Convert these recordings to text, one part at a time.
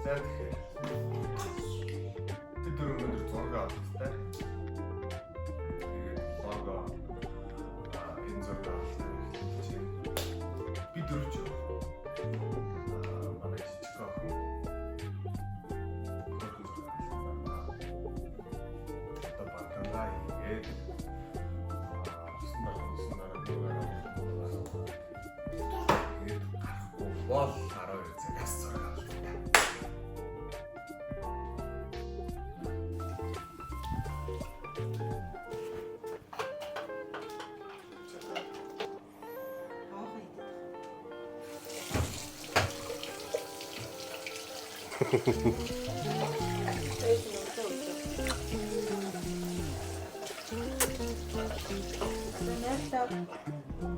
За, тэгэхээр бид дөрөв өнөөдөр зураг авалтай. Тэгээд лого энэ зураг авалтаар эхэлж байна. Би дөрөв ч манай жижиг охин хөөрхөн зураг авалт байна. Одоо бантангаа хийгээд усан дараа усан дараа нүгээр тэгээд гарахгүй бол 12 цагаас зураг авалт байна. Найртаа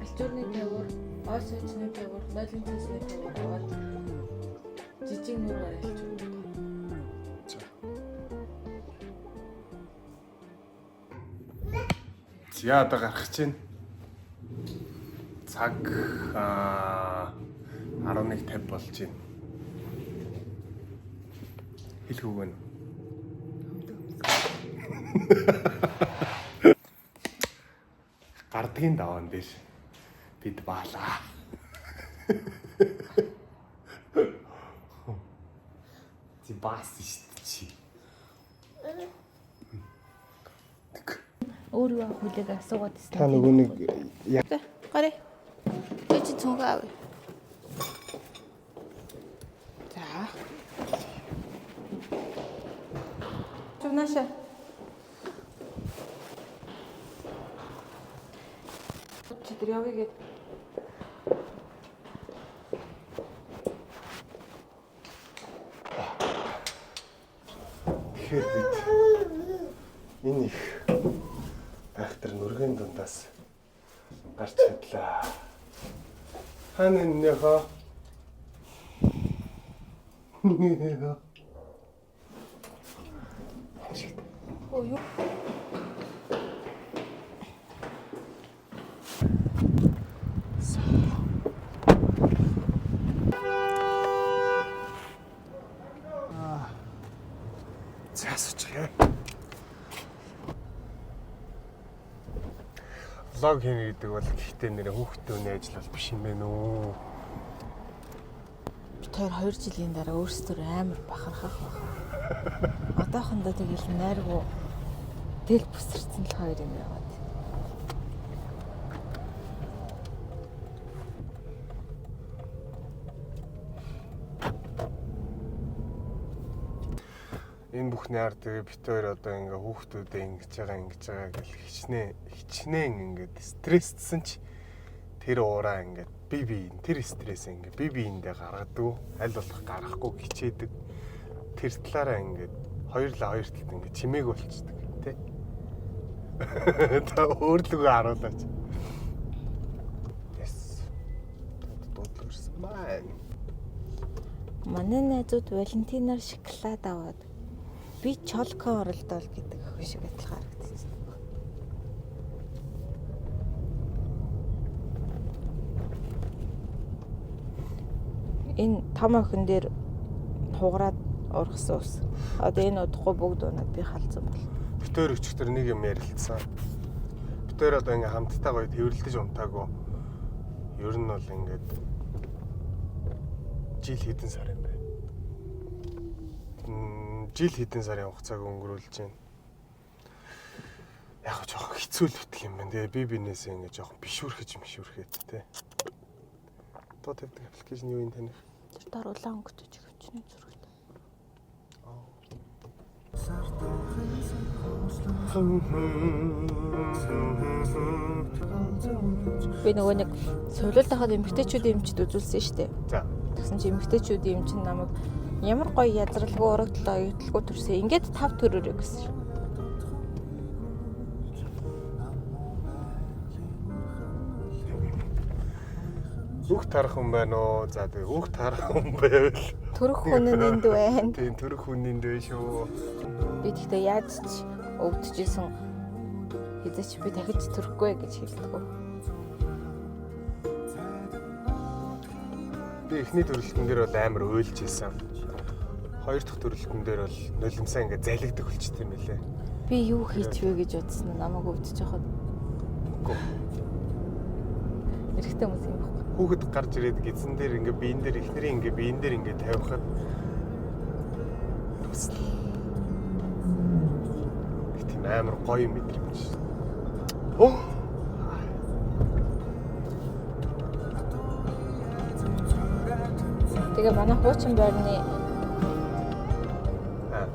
альчуурны тавиур, ой сойчны тавиур, нойлын цэсний тавиур аваад жижиг нүүр гар альчуур. За, одоо гарах чинь. Цаг 11:50 болж байна. Хэлэх үг байна уу? Гардгийн даваан дээр бид баалаа. Чи баас шүү дээ чи. Өөр юу авах хүлээг асуугаад ирсэн. Та нөгөө нэг яг За, гараа. Би чи цүнхээ авъя. За. Чунаша. Чи тэр явъя гэд. Тэгэхээр бид энэ их айхтар нүргэн дундаас гарч чадлаа. Хаана нөхөө? Оо юу? За, суучих. Влог хийнэ гэдэг бол гэхдээ нэрээ хүүхдийн ажил бол биш юм байна уу? Бид хоёр 2 жилийн дараа өөрсдөр амар бахархах байх. Одоохондоо тэгэл найргуу тэл бүсэрсэн л хоёр юм яваад. Энэ бүхний ард тэгээ бит хоёр одоо ингээ хүүхдүүдээ ингэж байгаа ингэж байгаа гэл хичнээн хичнээн ингээд стресссэн ч тэр уураа ингээд би би тэр стресс ингээд би биэндээ гаргадаг, аль болох гаргахгүй хичээдэг. Тэр талаараа ингээд хоёрлаа хоёр талд ингээд чимээг болчдөг тий. Та өөрлөгөө харуулаач. Yes. Дуудлага ирсэн маань. Манай найзууд Валентинаар шоколад аваад би чолко оролдоол гэдэг охин шиг адилхан харагдчихсан. Энэ том охин дээр хугараад ургасан ус. Одоо энэ удахгүй бүгд унаад би халзан бол. Бид хоёр өчигдөр нэг юм ярилцсан. Бид хоёр одоо ингээ хамтдаа гоё тэрвэрлдэж унтаагүй. Ер нь бол ингээд жил хэдэн сар юм бэ? Жил хэдэн сарын хугацааг өнгөрүүлж байна. Яг гоо жоохон хэцүү л битг юм байна. Тэгээ би бинээсээ ингээ жоохон бишүүрхэж мишүүрхэд те. Дуу тавьдаг application юу юм таних? Тэр дор улаан өнгөтэй чихвчний зурагтай. Би нөгөө нэг сувилал тахад эмгтээчүүдийн эмчд үзүүлсэн шүү дээ. За. Тэгсэн чи эмгтээчүүдийн эмч нь намайг ямар гоё язралгүй урагдлаа оюутлгүй төрсөн. Ингээд тав төрөөрэй гэсэн шин. Хүүхд тарах хүн байна уу? За, тэгээ хүүхд тарах хүн байвал Төрөх хүн нь энд байна. Тийм, төрөх хүн энд байна шүү. Би тэгтээ яаж ч өвдөжсэн хэзээ ч би дахиж төрөхгүй гэж хэлдэг. Би эхний төрөлтөн дээр бол амар уйлж исэн. Хоёр дахь төрөлтөн дээр бол нулимсаа ингээ залгидаг болчт юм билээ. Би юу хийч вэ гэж бодсон нь намайг өвдөж хахад Үгүй. эрэгтэй хүмүүс юм байхгүй. Хүүхэд гарч ирээд гизэн дээр ингээ биен дээр эхнэрийн ингээ биен дээр ингээ тавихад төсөл. Нэг тийм амар гоё мэдрэмж. Оо. Тэгээ манай хуучин байрны Аа,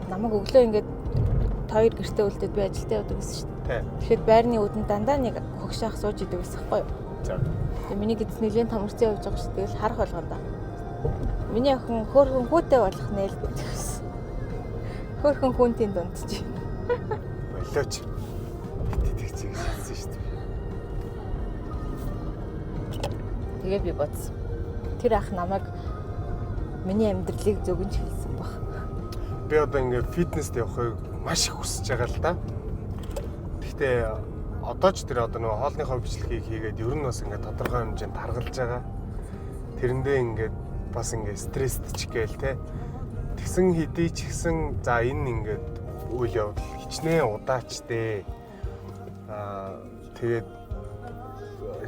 намайг өглөө ингээд хоёр гэртээ үлдээд би ажилдаа явдаг гэсэн шүү дээ. тий. Тэгэхэд байрны үдэн дандаа нэг хөгшаах сууж идэг байсан байхгүй юу? За. Тэгээ миний гэдэс нэлийн томорцсон явж байгаа шүү. Тэгэл харах болгондоо. Миний охин хөөхөн хүүтэй болох нэ л гэдэг байсан. Хөөхөн хүүнтийн дунд чи. Болооч. Бити тэгч гэж хэлсэн шүү дээ. Тэгээ би бодсон. Тэр ах намайг миний амьдралыг зөгнж хэлсэн баг. Би одоо ингээ фитнест явахыг маш их хүсэж байгаа л да. Гэхдээ одоо ч тэр одоо нөгөө хоолныхоо бичлэгийг хийгээд ер нь бас ингээ тодорхой хэмжээнд таргалж байгаа. Тэрэндээ ингээд бас ингээ стрессдчих гээл те. Тэгсэн хэдий ч гэсэн за энэ ингээд үйл явдал хичнээн удаач дээ. Аа тэгээд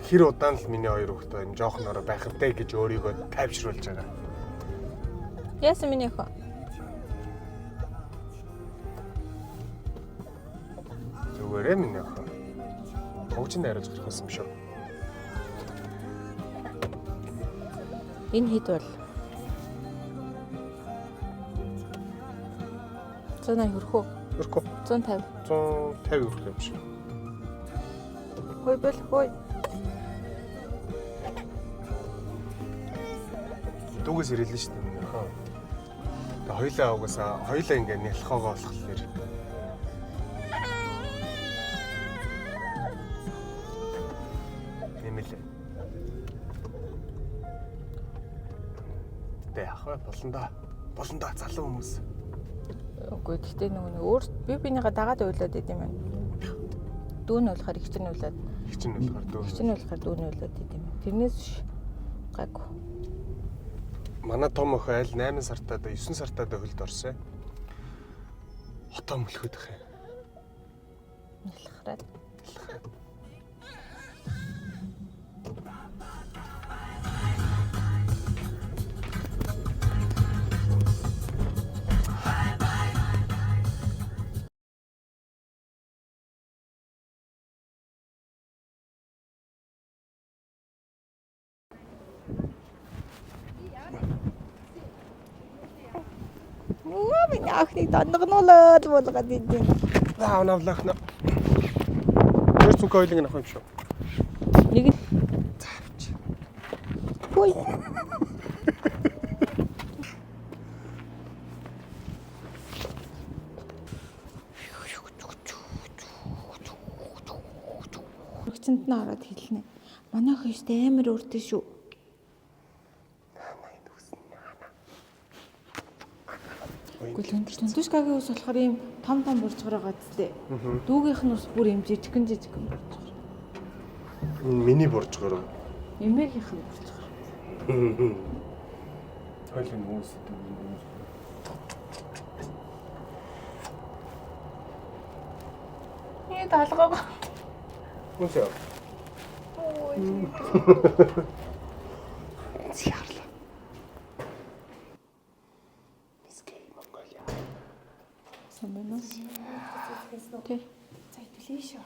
хэр удаан л миний хоёр хүүхдээ юм жоохнороо байх вэ гэж өөрийгөө тайвшруулж байгаа. Яасан миний охин? Зүгээрээ миний охин. Хөгжинд хариулж гарах байсан юм шүү. Энэ хэд бол? 180 хүрэх үү? Өрхөө 150. 150 хүрэх юм шиг. Хөөе бол хөөе. Дүүгээс ирэлэн шүү дээ миний охин. Тэгээ хоёлаа угаасаа хоёлаа ингээ нялхоогоо болохоор нэмэлээ. Тэ яах вэ? Болно да. Болно да залуу хүмүүс. Үгүй гэхдээ нөгөө нэг өөр би бинийгаа дагаад уйлаад идэм юм байна. Дүү нь болохоор их чинь уйлаад, Их чинь болохоор дүү. их чинь болохоор дүү нь уйлаад идэм юм. Тэрнээс биш гайгүй. Манай том охин аль 8 сартаа да 9 сартаа да хөлд орсон. Хотоо мөлхөд ах юм. Нялхраад. Оо миний охиныг доногнуулаад болгоод идэв. Аа навлахна. Тэр цүнх ойлыг авах юм шүү. Нэг нь Заавч. хөөе. Хөгцөнд нь ороод хэлнэ. Манай охин ч амар өөртөө шүү. Үгүй л Түнтүшкагийн ус болохоор ийм том том буржгаар байгаа зү. Дүүгийнх нь ус бүр ийм жижигхэн жижигхэн буржгаар. Миний буржгаар. Эмээгийнх нь буржгаар. Хойлын үүс гэдэг. Миний талгаа. Үнсээ. Зярлаа. Мискей Монголиа. Сайн байна уу? Тий. За хэдүүлээ шүү.